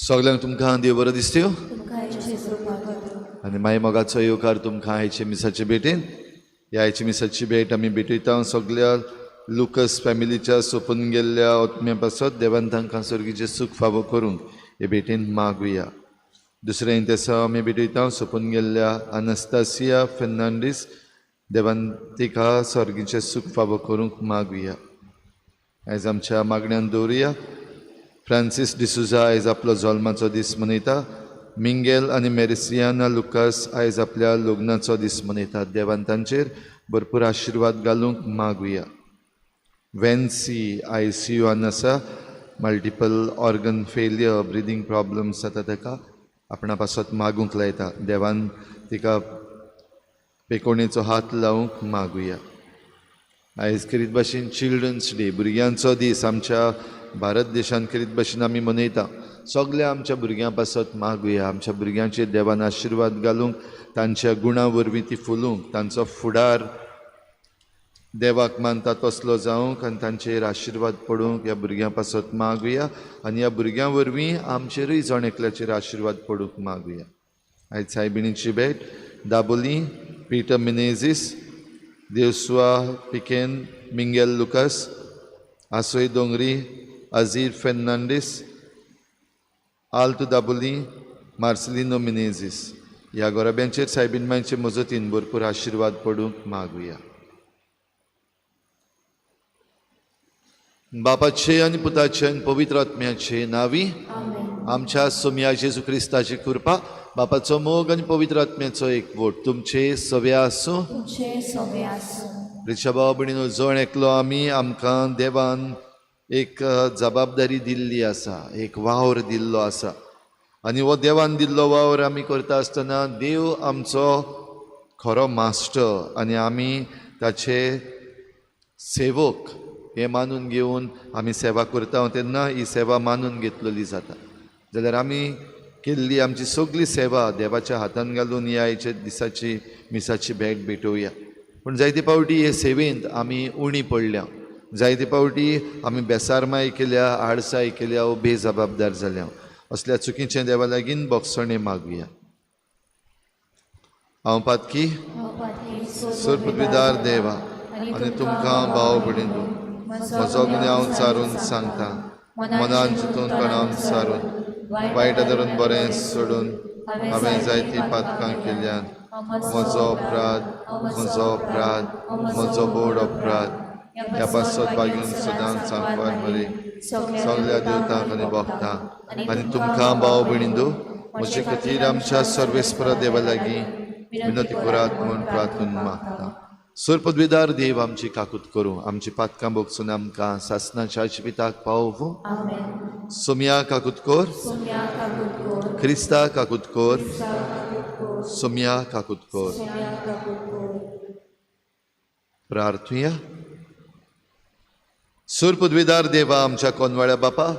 सगळ्यांक तुमकां देव बरो दिसत्यो आनी मागीर मोगाचो येवकार तुमकां आयचे मिसाचे भेटेन. ह्या आयचे मिसाची भेट आमी भेटयता सगल्या लुकस फॅमिलीच्या सोंपून गेल्ल्या आत्म्या पासत देवान तांकां सर्गीचें सूख फावो करूंक हे भेटेन मागुया. दुसरें तेसा आमी भेटयता सोंपून गेल्ल्या अनस्तासिया फेर्नांडीस देवान तिका सर्गीचें सूख फावो करूंक मागुया. आयज आमच्या मागण्यान दवरुया. फ्रांसीस डिसुजा आयज आपलो जल्माचो दीस मनयता. मिंगेल आनी मेरिसियाना लुकास आयज आपल्या लग्नाचो दीस मनयतात. देवान तांचेर भरपूर आशिर्वाद घालूंक मागुया. वेन्सी I C you आसा, multiple organ failure, breathing problems जाता ताका आपणा पासत मागूंक लायता. देवान तिका पेकोणेचो हात लावंक मागुया. आयज करीत भाशेन चिल्ड्रन्स डे, भुरग्यांचो दीस आमच्या भारत देशान करीत भाशेन आमी मनयता. सगल्या आमच्या भुरग्यां पासत मागुया. आमच्या भुरग्यांचेर देवान आशिर्वाद घालूंक, तांच्या गुणां वरवीं ती फुलूंक, तांचो फुडार देवाक मानता तसलो जावंक आनी तांचेर आशिर्वाद पडूंक ह्या भुरग्यां पासत मागुया. आनी ह्या भुरग्यां वरवीं आमचेरूय जण एकल्याचेर आशिर्वाद पडूंक मागुया. आयज सायबिणीची भेट दाबोली पीटर मिनेझीस, देवसुआ पिकेन, मिंगेल लुकास, आसोय दोंगरी, अझीर फेर्नांडीस, आल्त दाबोली, मार्सेलिनो मिनेझीस ह्या गोराब्यांचेर सायबीन मांयचे मजतीन भरपूर आशिर्वाद पडूंक मागुया. बापाचे आनी पुताचे आनी पवित्र आत्म्याचे नावी आमच्या सोमया जेजू क्रिस्ताची कृपा, बापाचो मोग आनी पवित्र आत्म्याचो एकवट तुमचे सवे आसूं. रिक्षा भाव भयणीनो, जण एकलो आमी आमकां देवान एक जबाबदारी दिल्ली आसा, एक वावर दिल्लो आसा आनी हो देवान दिल्लो वावर आमी करता आसतना देव आमचो खरो मास्टर आनी आमी ताचे सेवक हें मानून घेवन आमी सेवा करता तेन्ना ही सेवा मानून घेतलेली जाता. जाल्यार आमी केल्ली आमची सगळी सेवा देवाच्या हातान घालून ह्या आयच्या दिसाची मिसाची भेट भेटोवया. पूण जायते पावटी हे सेवेंत आमी उणी पडल्या, जायते पावटी आमी बेसारमाय केल्या, आडसाय केल्या वो बेजबाबदार जाल्या. असल्या चुकीचें देवा लागीं बोगसणें मागुया. हांव पातकी सरपदवीदार देवा आनी तुमकां भाव भयणींनो म्हजो गुन्यांव सारून सांगता, मनान चिंतून कणान सारून वायट धरून बरें सोडून हांवें जायतीं पातकां केल्यान. म्हजो अपराध, म्हजो अपराध, म्हजो बोड अपराध. ह्या पासत बागीन सदांच सांगपार मरे सगल्या देवतांक आनी भक्तांक आनी तुमकां भाव भयणींनो म्हजे खातीर आमच्या सर्वेस्परा देवा लागीं विनती करात म्हूण प्रार्थून मागता. सरपदवीदार देव आमची काकूत करूं, आमची पातकां भोगसून आमकां सासनाच्या जिविताक पावोवं. सोमया काकूत कर, क्रिस्ता काकूत कर, सोमया काकूत कर. प्रार्थुया. सरपदवीदार देवा आमच्या कोनवाळ्या बापा,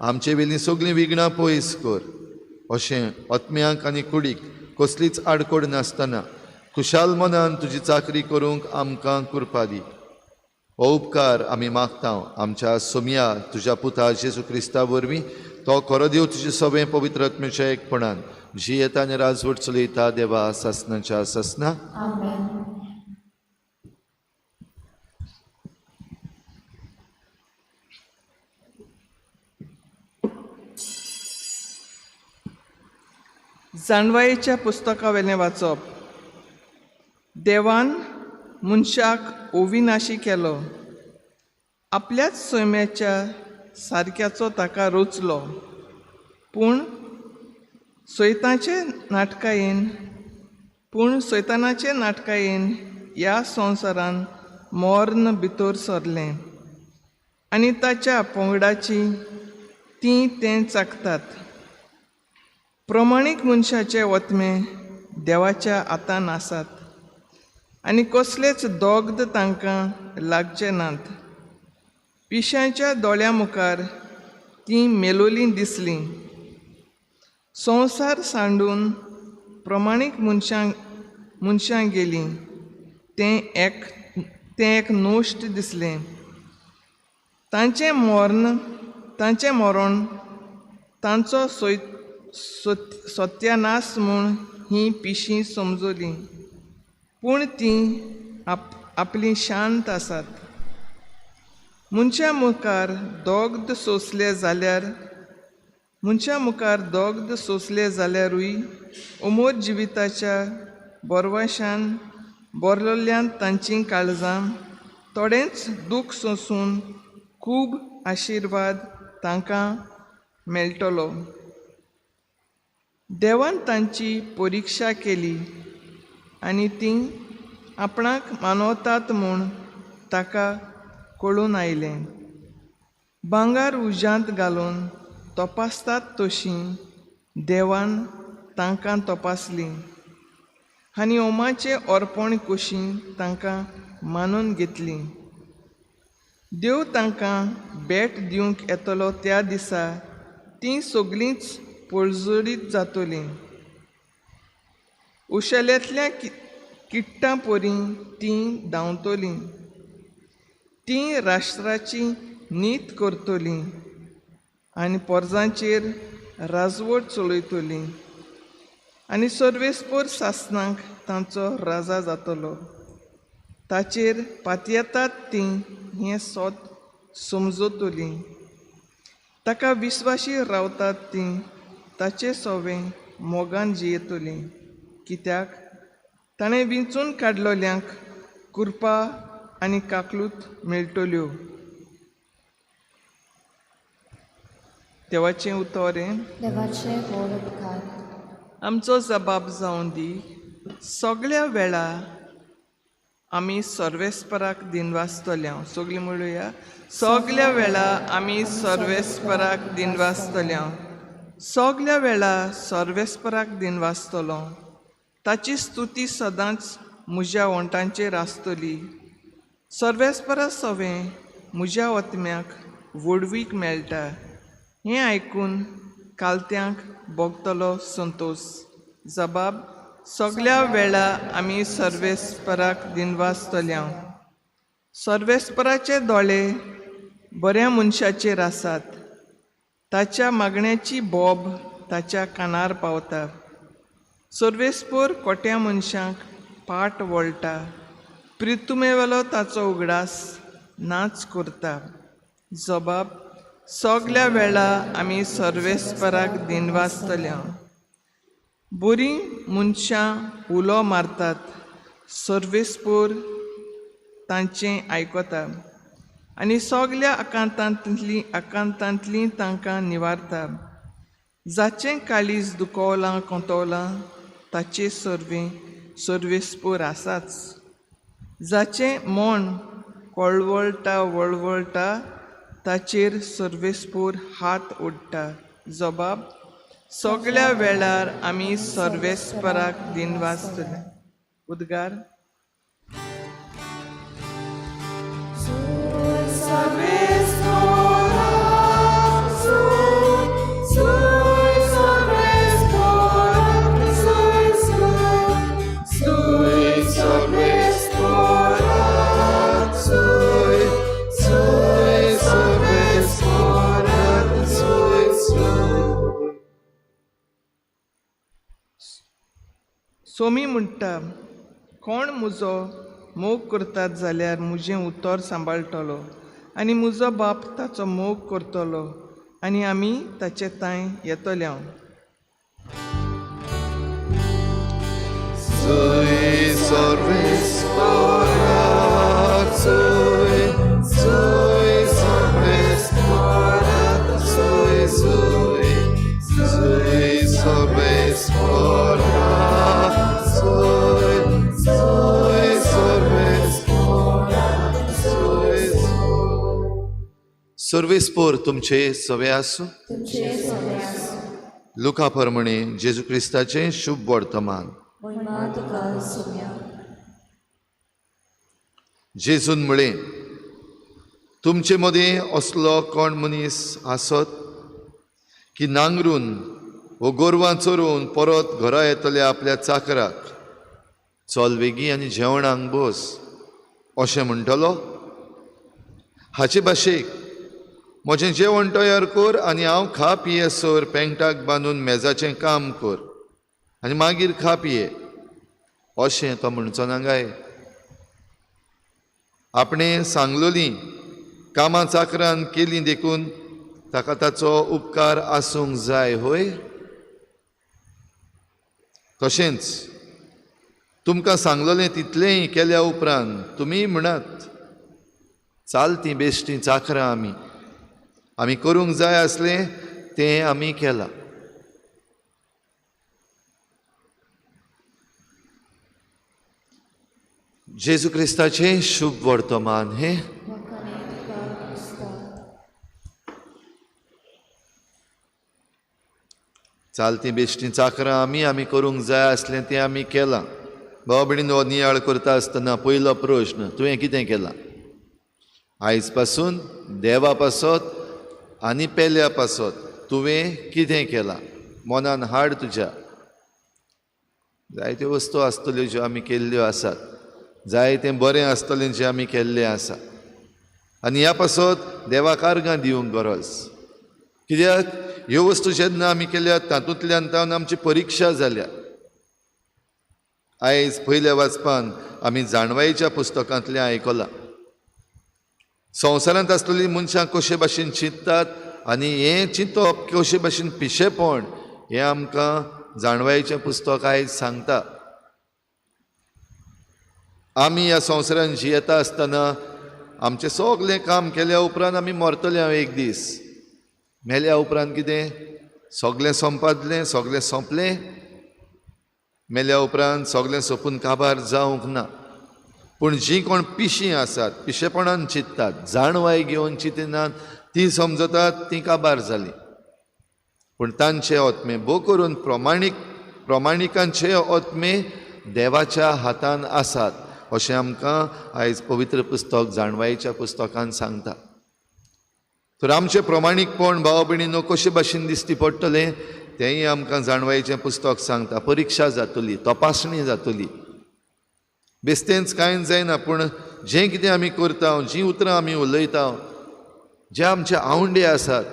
आमचे वेलीं सगळीं विघ्नां पयस कर, अशें आत्म्यांक आनी कुडीक कसलीच आडकोड नासतना खुशाल मनान तुजी चाकरी करूंक आमकां कृपा दी. हो उपकार आमी मागता आमच्या सोमया तुज्या पुता जेजू क्रिस्ता वरवीं, तो खरो देव तुजे सगळें पवित्र आत्म्याच्या एकपणान जियेता आनी राजवट चलयता देवा सासनाच्या सासना. जाणवायेच्या पुस्तकावेलें वाचप. देवान मनशाक अविनाशी केलो, आपल्याच सैम्याच्या सारक्याचो ताका रचलो, पूण सैतानाचे नाटकायेन ह्या संवसारान मर्ण भितर सरलें आनी ताच्या पंगडाची तीं तें चाखतात. प्रमाणीक मनशाचे वतमे देवाच्या हातान आसात आनी कसलेच दोग्ध तांकां लागचे नात. पिशांच्या दोळ्यां मुखार तीं मेलोलीं दिसलीं. संवसार सांडून प्रमाणीक मनशां गेलीं तें एक नश्ट दिसलें. तांचें मरण तांचो सत्यानाश म्हूण हीं पिशीं समजलीं, पूण तीं आपलीं शांत आसात. मनशां मुखार दोग्ध सोंसले जाल्यारूय अमोर जिविताच्या बरवाशान बरलोल्यान तांचीं काळजां थोडेंच दूख सोंसून खूब आशिर्वाद तांकां मेळटलो. देवान तांची परिक्षा केली आनी तीं आपणाक मानवतात म्हूण ताका कळून आयलें. भांगर उज्यांत घालून तपासतात तशी देवान तांकां तपासलीं आनी होमाचें अर्पण कशी तांकां मानून घेतली. देव तांकां भेट दिवंक येतलो त्या दिसा तीं सगळींच पर्जळीत जातलीं. उशेल्यांतल्या किट्टां परी तीं धांवतलीं. तीं राष्ट्राची नीत करतलीं आनी पोरजांचेर राजवट चलयतलीं आनी सर्वेस्पर सासणाक तांचो राजा जातलो. ताचेर पातयेतात तीं हें सोत समजतलीं. ताका विस्वाशी रावतात तीं ताचे सोवें मोगान जियेतलीं, कित्याक ताणें विंचून काडलोल्यांक कृपा आनी काकलूत मेळटल्यो. देवाचें उतर हें. देवाचे व्हड उपकार. आमचो जबाब जावं दी. सगळ्या वेळा आमी सर्वेस्पराक दिनवासतले. सगळीं म्हणुया, सगळ्या वेळा आमी सर्वेस्पराक दिनवासतले. सगळ्या वेळा सर्वेस्पराक दिनवासतलो. ताची स्तुती सदांच म्हज्या ओंठांचेर आसतली. सर्वेस्परा सवें म्हज्या ओतम्याक व्हडवीक मेळटा हें आयकून कालत्यांक भोगतलो संतोश. जबाब, सगळ्या वेळा आमी सर्वेस्पराक दिनवासतले. सर्वेस्पराचे दोळे बऱ्या मनशाचेर आसात, ताच्या मागण्याची बोब ताच्या कानार पावता. सर्वेस्पर कोट्या मनशांक पाट वळटा, प्रितुमेवेलो ताचो उगडास नाच करता. जबाब, सगळ्या वेळा आमी सर्वेस्पराक दिनवासतले. बरीं मनशां उलो मारतात, सर्वेस्पर तांचें आयकता आनी सगल्या आकांतांतलीं तांकां निवारता. जाचें काळीज दुखवलां कोंतवलां ताचे सर्वें सर्वेस्पर आसाच. जाचें मन कळवळटा वळवळटा ताचेर सर्वेस्पर हात ओडटा. जबाब, सगळ्या वेळार आमी सर्वेस्पराक दिनवासतले. उद्गार. सोमी म्हणटा, कोण म्हजो मोग करतात जाल्यार म्हजें उतर सांबाळटलो आनी म्हजो बाप ताचो मोग करतलो आनी आमी ताचे तांय येतले. Sui सर्वेस्पोरा, sui, sui सर्वेस्पोरा, sui, sui, sui सर्वेस्पोरा, sui, sui सर्वेस्पोरा, sui, sui. सर्वेस्पोर तुमचे सवे आसूं. तुमचे सवे आसूं. लुका प्रमाणे जेजू क्रिस्ताचें शुभ वर्तमान. महिमा तुका सुम्या. जेजून म्हळें, तुमचे मदीं असलो कोण मनीस आसत की नांगरून वो गोरवां चरोवन परत घरा येतले आपल्या चाकराक चल वेगीं आनी जेवणाक बस अशें म्हणटलो? हाचे भाशेक म्हजें जेवण तयार कर आनी हांव खा पियेसर पेंगटाक बांदून मेजाचें काम कर आनी मागीर खा पिये अशें तो म्हणचो ना काय? आपणें सांगलोलीं कामां चाकरान केलीं देखून ताका ताचो उपकार आसूंक जाय होय? तशेंच तुमकां सांगलोलें तितलेंय केल्या उपरांत तुमी म्हणात, चालतीं बेश्टीं चाकरां आमी, आमी करूंक जाय आसलें तें आमी केलां. जेजू क्रिस्ताचें शुभ वर्तमान हें. चालतीं बेश्टीं चाकरां आमी, आमी करूंक जाय आसलें तें आमी केलां. भाव भयणीन हो नियाळ करता आसतना पयलो प्रश्न, तुवें कितें केलां? आयज पासून देवा पासत आनी पेल्या पासत तुवें कितें केलां? मनान हाड तुज्या. जायत्यो वस्तू आसतल्यो ज्यो आमी केल्ल्यो आसात, जायतें बरें आसतलें जें आमी केल्लें आसा, आनी ह्या पासत देवाक आर्गां दिवंक गरज. कित्याक ह्यो वस्तू जेन्ना आमी केल्यात तातूंतल्यान तावन आमची परिक्षा जाल्या. आयज पयल्या वाचपान आमी जाणवायेच्या पुस्तकांतलें आयकलां, संवसारांत आसलेलीं मनशां कशे भाशेन चिंततात आनी हें चिंतप कशे भाशेन पिशेपण हें आमकां जाणवायेचें पुस्तक आयज सांगता. आमी ह्या संवसारांत जियेता आसतना आमचें सगलें काम केल्या उपरांत आमी मरतले हांव एक दीस. मेल्या उपरांत कितें? सगलें संपादलें, सगलें सोंपलें. मेल्या उपरांत सगलें सोंपून काबार जावंक ना. पूण जीं कोण पिशीं आसात, पिशेपणान चिंततात, जाणवाय घेवन चिंतिनात, तीं समजतात तीं काबार जालीं. पूण तांचे आत्मे भोव करून प्रमाणिकांचे आत्मे देवाच्या हातान आसात अशें आमकां आयज पवित्र पुस्तक जाणवायेच्या पुस्तकान सांगता. तर आमचें प्रमाणीकपण भाव भयणीनो कशे भाशेन दिश्टी पडटलें तेंय आमकां जाणवायेचें पुस्तक सांगता. परिक्षा जातली, तपासणी जातली, बेस्तेंच कांय जायना. पूण जें कितें आमी करता, जीं उतरां आमी उलयता, जे आमचे आवंडे आसात,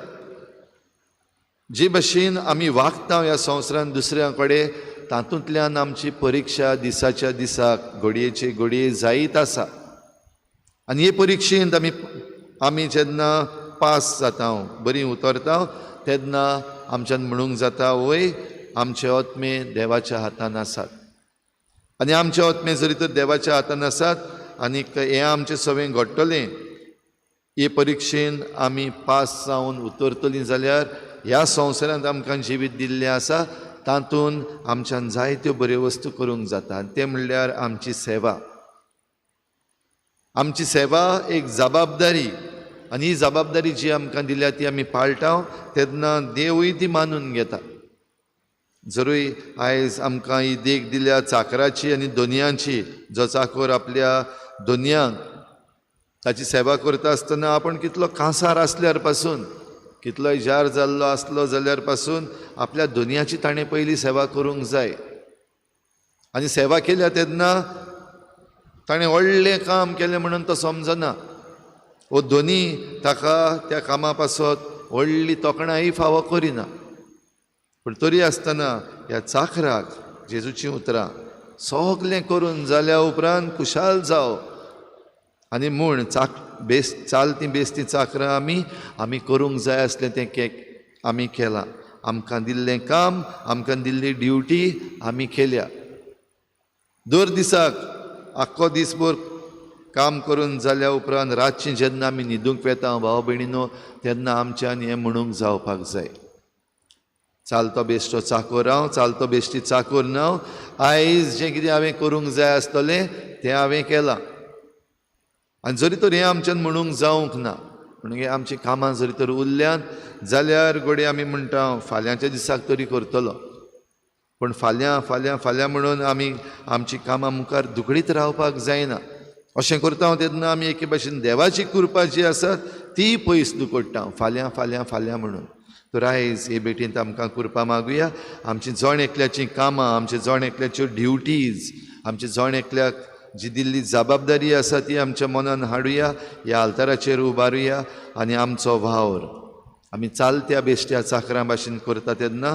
जे भाशेन आमी वागता ह्या संवसारांत दुसऱ्यां कडेन, तातूंतल्यान आमची परिक्षा दिसाच्या दिसाक घडयेचे घडये जायत आसा. आनी हे परिक्षेंत आमी जेन्ना पास जाता, बरीं उतरता, तेन्ना आमच्यान म्हणूंक जाता, वय आमचे आत्मे देवाच्या हातान आसात. आनी आमचे आत्मे जरी तर देवाच्या हातान आसात आनी हें आमचें सगळें घडटलें, हे परिक्षेन आमी पास जावन उतरतलीं जाल्यार ह्या संवसारांत आमकां जिवीत दिल्लें आसा तातूंत आमच्यान जायत्यो बऱ्यो वस्तू करूंक जाता. आनी तें म्हणल्यार आमची सेवा. आमची सेवा एक जबाबदारी, आनी ही जबाबदारी जी आमकां दिल्या ती आमी पाळटा तेन्ना देवूय ती मानून घेता. जरूय आयज आमकां ही देख दिल्या चाकराची आनी दोनयांची, जो चाकर आपल्या दोनयांक ताची सेवा करता आसतना आपण कितलो कांसार आसल्यार पासून, कितलोय जार जाल्लो आसलो जाल्यार पासून आपल्या दोनयाची ताणें पयली सेवा करूंक जाय. आनी सेवा केल्या तेन्ना ताणें व्हडलें काम केलें म्हणून तो समजना. हो दोनी ताका त्या कामा पासत व्हडली तोखणाय फावो करिना. पूण तरी आसतना ह्या चाकराक जेजूचीं उतरां सगलें करून जाल्या उपरांत खुशाल जाव आनी म्हूण चालतीं बेस्तीं चाकरां आमी आमी करूंक जाय आसलें तें आमी केलां. आमकां दिल्लें काम, आमकां दिल्ली ड्युटी आमी केल्या. दर दिसाक आख्खो दीसभर काम करून जाल्या उपरांत रातचें जेन्ना आमी न्हिदूंक वेता भाव भयणीनो तेन्ना आमच्यान हें म्हणूंक जावपाक जाय, चालतो बेश्टो चाकोर हांव, चालतो बेश्टी चाकोर ना, आयज जें कितें हांवें करूंक जाय आसतलें तें हांवें केलां. आनी जरी तर हें आमच्यान म्हणूंक जावंक ना, म्हणगे आमचीं कामां जरी तर उरल्यांत जाल्यार घडये आमी म्हणटा फाल्यांच्या दिसाक तरी करतलो, पूण फाल्यां फाल्यां फाल्यां म्हणून आमी आमचीं कामां मुखार दुखडीत रावपाक जायना. अशें करता तेन्ना आमी एके भाशेन देवाची कृपा जी आसा ती पयस दुकडटा, फाल्यां फाल्यां फाल्यां म्हणून. तर आयज हे भेटींत आमकां कृपा मागुया, आमची जण एकल्याचीं कामां, आमची जण एकल्याच्यो ड्युटीज, आमची जण एकल्याक जी दिल्ली जबाबदारी आसा ती आमच्या मनान हाडुया, ह्या आल्ताराचेर उबारुया आनी आमचो वावर आमी चालत्या बेश्ट्या चाकरां भाशेन करता तेन्ना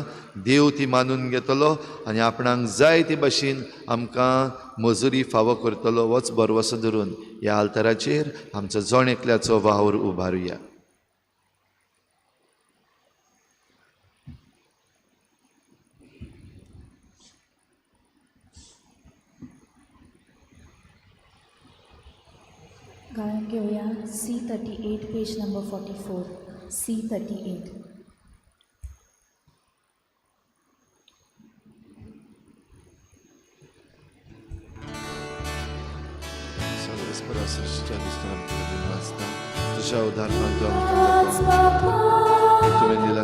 देव ती मानून घेतलो आनी आपणाक जाय ते भाशेन आमकां मजुरी फावो करतलो. होच भरवसो धरून ह्या आल्ताराचेर आमचो जण एकल्याचो वावर उबारुया. गायन घेवया C38 page number 44 C38. तुझ्या उदाहरणांत तुवें दिला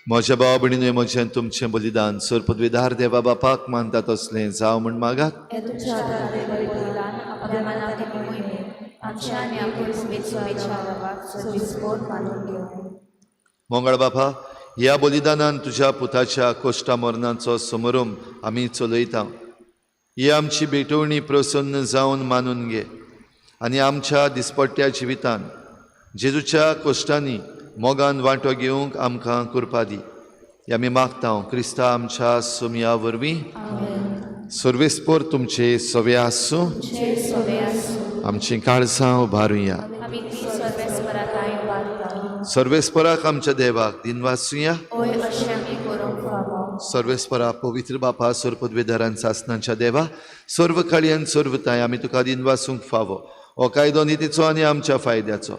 म्हज्या भाव भयणीनो, म्हजें तुमचें बलिदान सर पदवीदार देवा बापाक मानता तसलें जावं म्हूण मागात. मंगळ बापा, ह्या बलिदानान तुज्या पुताच्या कोश्टा मरणाचो समारंभ आमी चलयता. ही आमची भेटवणी प्रसन्न जावन मानून घे आनी आमच्या दिसपट्ट्या जिवितान जेजूच्या कोश्टांनी मोगान वांटो घेवंक आमकां कृपा दी. आमी मागता क्रिस्ता आमच्या सोमया वरवीं. सर्वेस्पोर तुमचे सवे आसूं. आमचीं काळसां उबारुया. सर्वेस्पराक आमच्या देवाक दिनवासुया. सर्वेस्परा पवित्र बापा, सर्वपदवीधरान सासनाच्या देवा, सर्व काळयान सर्वताय आमी तुका दिनवासूंक फावो. हो कायदो नितीचो आनी आमच्या फायद्याचो.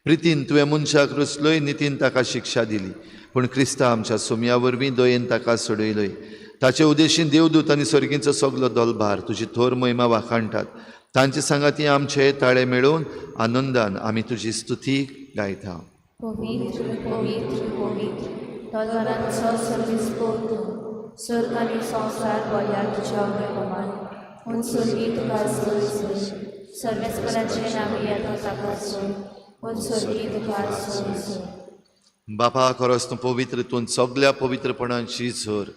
प्रितीन तुवें मनशाक रचलोय, नितीन ताका शिक्षा दिली, पूण क्रिस्ता आमच्या सोमया वरवीं दयेन ताका सोडयलोय. ताचे उद्देशीन देवदूत आनी सर्गींचो सगलो दोलभार तुजी थोर महिमा वाखाणटात. तांचे सांगाती आमचे ताळे मेळोवन आनंदान आमी तुजी स्तुती गायता. पवित्र पवित्र पवित्र दोलभारांचो सर्वेस्पोर तूं, स्वर्ग आनी संवसार भरल्या तुज्या वैभवान. पूण स्वर्गी तुका जय जय, सर्वेस्पराचें नांव येता ताका जय. बापा, खरोच तूं पवित्र, तूं सगल्या पवित्रपणाची झर.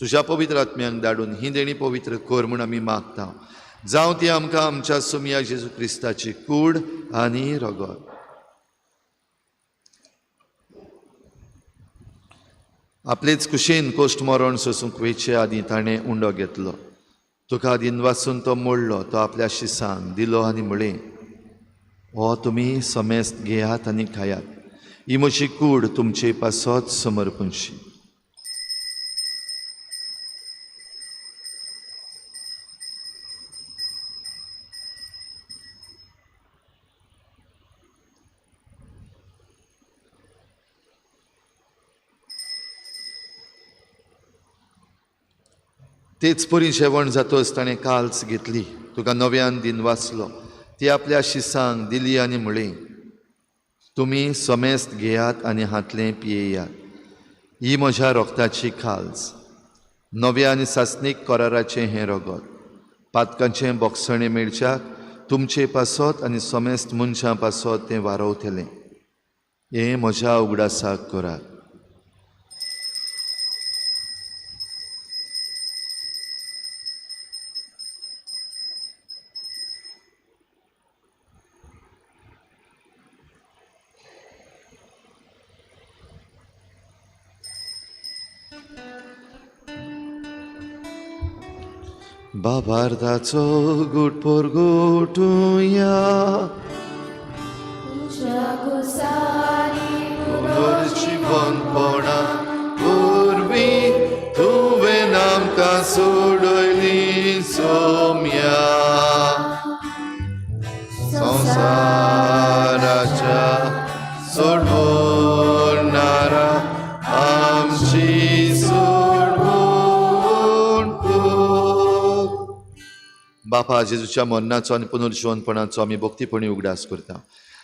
तुज्या पवित्र आत्म्यांक धाडून ही देणी पवित्र कर म्हूण आमी मागता. जावं ती आमकां आमच्या सोमया जेजू क्रिस्ताची कूड आनी रगत. आपलेच कुशीन कोश्ट मरण सोसूंक वेचे आदीं ताणें उंडो घेतलो. तुका दिनवासून तो मोडलो, तो आपल्या शिसांक दिलो आनी म्हळें, हो तुमी समेस्त घेयात आनी खायात, ही म्हजी कूड तुमचे पासत समर्पणशी. तेच परी जेवण जातच ताणें काल्स घेतली, तुका नव्यान दिन वाचलो, ती आपल्या शिसांक दिली आनी म्हळें, तुमी समेस्त घेयात आनी हांतलें पियेयात. ही म्हज्या रोगताची खाल्स, नव्या आनी सासणीक कराराचें हें रगत, पातकांचें बोगसणें मेळच्याक तुमचे पासत आनी समेस्त मनशां पासत तें वारवतलें. हें म्हज्या उगडासाक करात. बाबार्दाचो गुटपोर गुटुया पुनर्जिवनपणा वरवीं तुवें आमकां सोडयली सोम्या संवसाराच्या सोडवणारा आमची सोडवण कर. बापा, जेजूच्या मरणाचो आनी पुनर्जिवनपणाचो आमी भक्तीपणी उगडास करता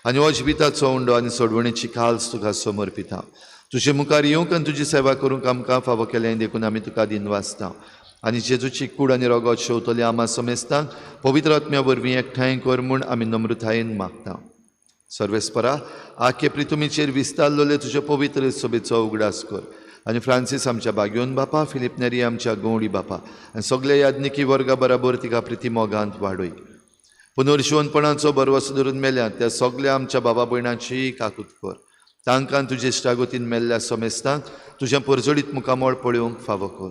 आनी हो जिविताचो उंडो आनी सोडवणेची खाल्स तुका समर्पिता. तुजे मुखार येवंक आनी तुजी सेवा करूंक आमकां फावो केलें देखून आमी तुका दिनवासता. आनी जेजूची कूड आनी रगत शेवतले आमा समेस्तांक पवित्र आत्म्या वरवीं एकठांय कर म्हूण आमी नम्रतायेन मागता. सर्वेस्परा, आखे प्रितुमीचेर विस्तारलेले तुजे पवित्र सभेचो उगडास कर आनी फ्रांसीस आमच्या बाग्योन बापा, फिलीप नेरी आमच्या गवडी बापा आनी सगल्या याज्ञिकी वर्गा बराबर तिका प्रिती मोगांत वाडय. पुनर्जिवनपणाचो भरवसो धरून मेल्या त्या सगल्या आमच्या बाबा भयणांची काकूत कर. तांकां तुजे इश्टागतीन मेल्ल्या समेस्तांक तुजें परजळीत मुखामळ पळोवंक फावो कर.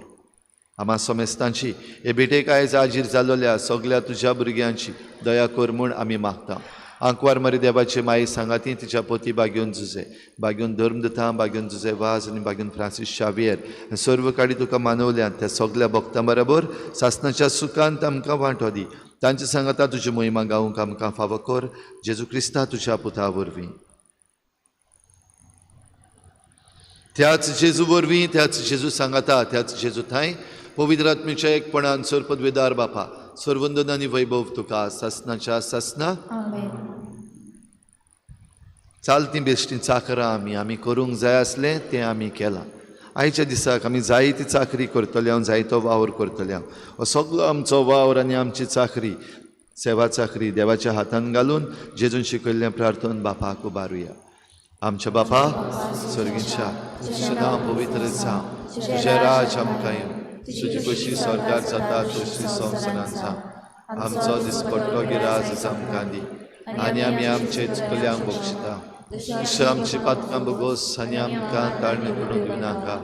आमा समेस्तांची हे भेटेक आयज आजीर जालोल्या सगल्या तुज्या भुरग्यांची दया कर म्हूण आमी मागता. आंकवार मारी देवाचे माई सांगाती तिच्या पती बाग्योन जुजे, बाग्योन धर्मदता, बाग्योन जुजे वाज आनी बाग्योन फ्रांसीस शावियर सर्व काडी तुका मानवल्यात त्या सगल्या भक्तां बराबर सासनाच्या सुखांत आमकां वांटो दी. तांचे सांगाता तुजी मोहिमा गावंक आमकां फावो कर. जेजू क्रिस्ता तुज्या पुता वरवीं. त्याच जेजू वरवीं, त्याच जेजू सांगाता, त्याच जेजू थांय पवित्र आत्म्याच्या एकपणान सर्वपदवेदार बापा, सर्वंदन आनी वैभव तुका सासनाच्या सासना. चालती बेश्टी चाकरां आमी आमी करूंक जाय आसलें तें आमी केलां. आयच्या दिसाक आमी जायती चाकरी करतले हांव, जायतो वावर करतले हांव. हो सगळो आमचो वावर आनी आमची चाकरी, सेवा चाकरी देवाच्या हातान घालून जेजून शिकयल्लें प्रार्थन बापाक उबारुया. आमच्या बापा सर्गीच्या, तुजें नांव पवित्र जावं, तुजें राज आमकां येवं, तुजी कशी स्वर्गार जाता तशी संवसारांत जावं. आमचो दिसपट्टो गिराज आमकां दी आनी आमी आमचे चुकल्यांक बक्षिता, तशें आमची पातकां बगोस आनी आमकां ताळणी पडूंक दिवनाका,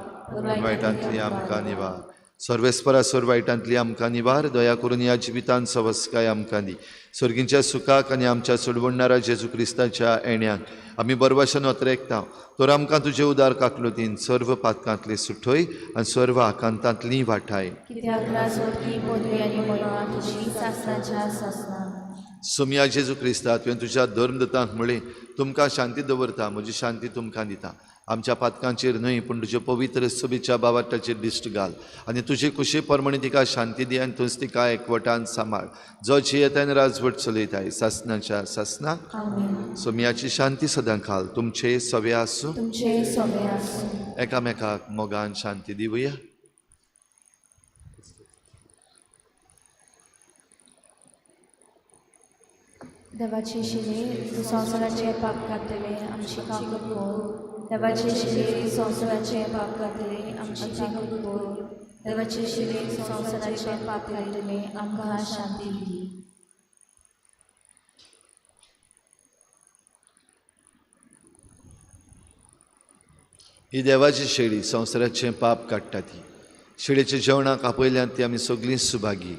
वायटांतली आमकां निवार. सर्वेस्परा सर्व वायटांतली आमकां निवार. दया करून ह्या जिवितान सवस्काय आमकां दी. सर्गींच्या सुखाक आनी आमच्या सोडवणणारा जेजू क्रिस्ताच्या येण्याक आमी बरवाशान अत्रेकता. तर आमकां तुजे उदार काकलुतीन सर्व पातकांतली सुठय आनी सर्व आकांतांतली वाठाय. सोमया जेजू क्रिस्ता, तुवें तुज्या धर्मदतांक म्हळें, तुमकां शांती दवरता, म्हजी शांती तुमकां दिता. आमच्या पातकांचेर न्हय पूण तुज्या पवित्र सभेच्या बावाटाचेर दिश्ट घाल आनी तुजे कुशे प्रमाणे तिका शांती दी आनी तूंच तिका एकवटान सांबाळ, जो जियेता आनी राजवट चलयताय सासनाच्या सासना. सोमयाची शांती सदां खाल तुमचे सवे आसूं. एकामेकाक मोगान शांती दिवया. देवाची शिरे तूं संवसाराचे पाप काडटले आमची काकूत कर. देवाची शिरे संवसाराचे पाप काडटले आमची काकूत कर. देवाची शिरे संवसाराचे पाप काडटले आमकां शांती दी. ही देवाची शेळी संवसाराचें पाप काडटा. ती शेळीच्या जेवणाक आपयल्यान ती आमी सगळीं सुभागी.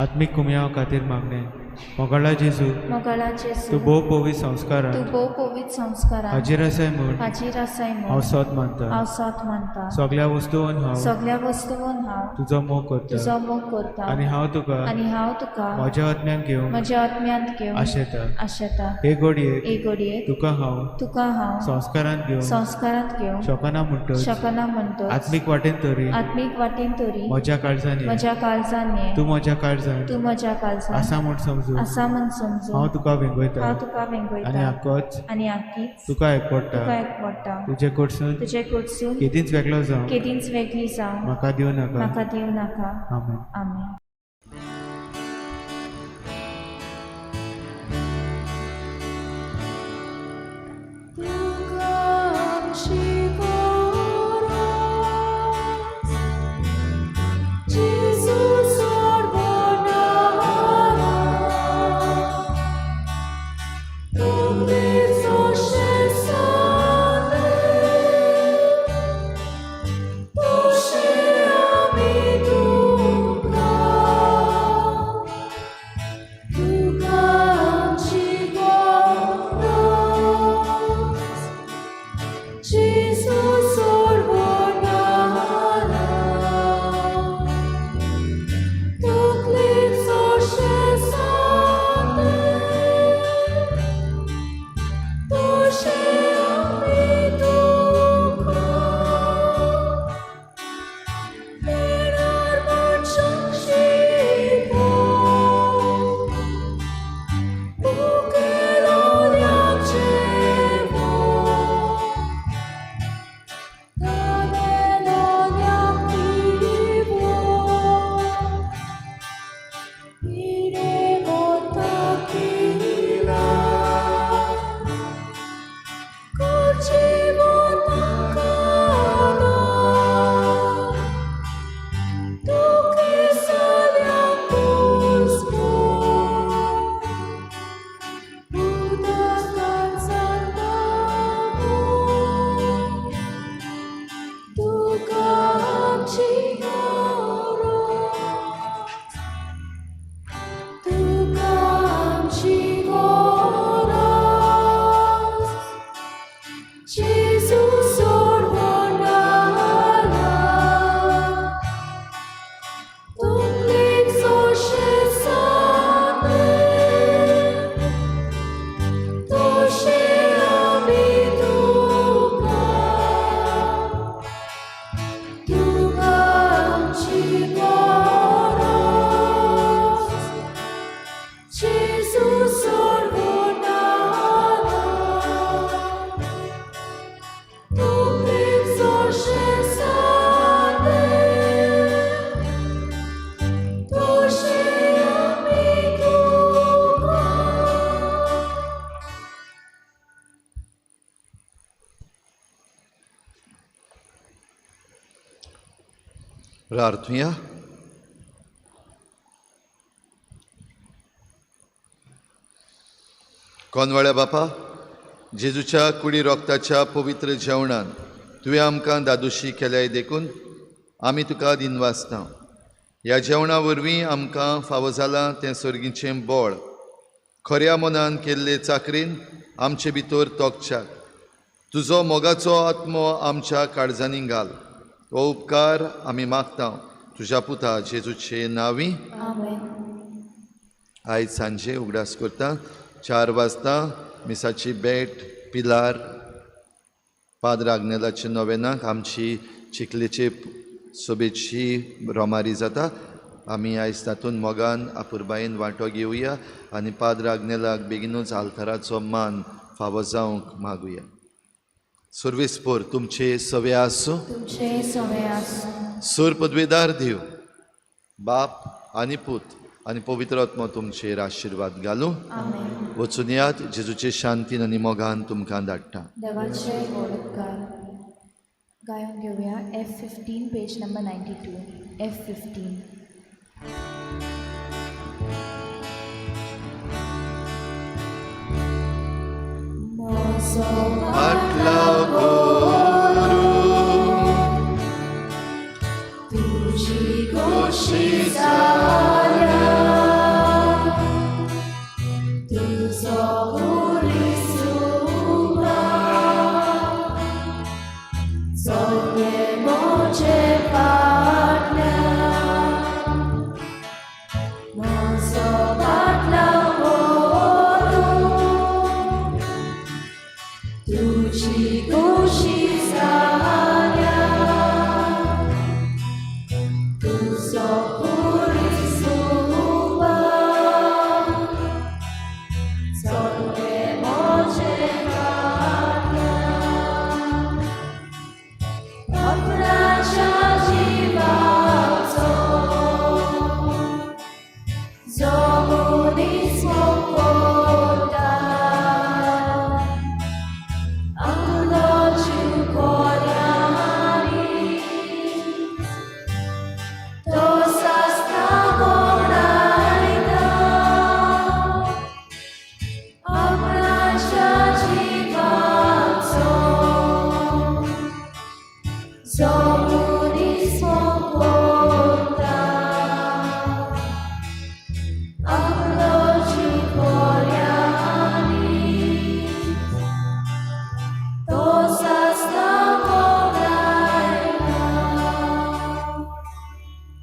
आत्मीक कुमयाव खातीर मागणें. मोगाळा जेजू, मोगाळा जेजू, तूं भोव पवित्र संस्कारान तूं भोव पवित्र संस्कारान हाजीर आसाय म्हूण हाजीर आसाय हांव म्हूण सोद मानता. हांव सोद मानता. सगळ्या वस्तून हांव सगळ्या वस्तून हांव तुजो मोग करता तुजो मोग करता आनी हांव तुका आनी हांव तुका म्हज्या आत्म्यान घेवंक म्हज्या आत्म्यांत घेवंक आशेता. आशेता. हे घडयेक हे घडयेक तुका हांव तुका हांव संस्कारांत घेवंक संस्कारांत घेवंक शकना म्हणटच शकना म्हणटच आत्मीक वाटेन तरी आत्मीक वाटेन तरी म्हज्या काळजान ये. म्हज्या काळजान ये. तूं म्हज्या काळजान तूं म्हज्या काळजान आसा म्हूण समजून आसा म्हूण समजून हांव तुका वेंगयता हांव तुका आनी वेंगयता आकोच आनी आकीच तुका एकवडटा. तुका एकवडटा. तुजे कडसून तुजे कडसून केदींच वेगळो जावं केदींच वेगळी जावं म्हाका दिवं नाका. म्हाका दिवं नाका. आमेन. आमेन. प्रार्थुया. कोनवाळ्या बापा, जेजूच्या कुडी रोगताच्या पवित्र जेवणान तुवें आमकां दादोशी केल्याय देखून आमी तुका दिनवासता. ह्या जेवणा वरवीं आमकां फावो जालां तें सर्गीचें बळ खऱ्या मनान केल्ले चाकरीन आमचे भितर तोखच्याक तुजो मोगाचो आत्मो आमच्या काळजांनी घाल. हो उपकार आमी मागता तुज्या पुता जेजूचे नांवी. आयज सांजे उगडास करता 4 वाजता मिसाची भेट पिलार पाद्र आग्नेलाचे नोवेनाक आमची चिखलेचे सोबेची रोमारी जाता. आमी आयज तातूंत मोगान अपुरबायेन वांटो घेवया आनी पाद्र आग्नेलाक बेगिनूच आल्ताराचो मान फावो जावंक मागुया. सर्वेस्पोर तुमचे सवे आसूं. तुमचे सवे आसूं. सूर पदवेदार देव बाप आनी पूत आनी पवित्र आत्मो तुमचेर आशिर्वाद घालूं. वचून यात जेजूचे शांतीन आनी मोगान तुमकां धाडटा. देवाचे व्हड उपकार. गायोन घेवया F15 page number 92. F15. तुजी गोशी जाल्या Amen.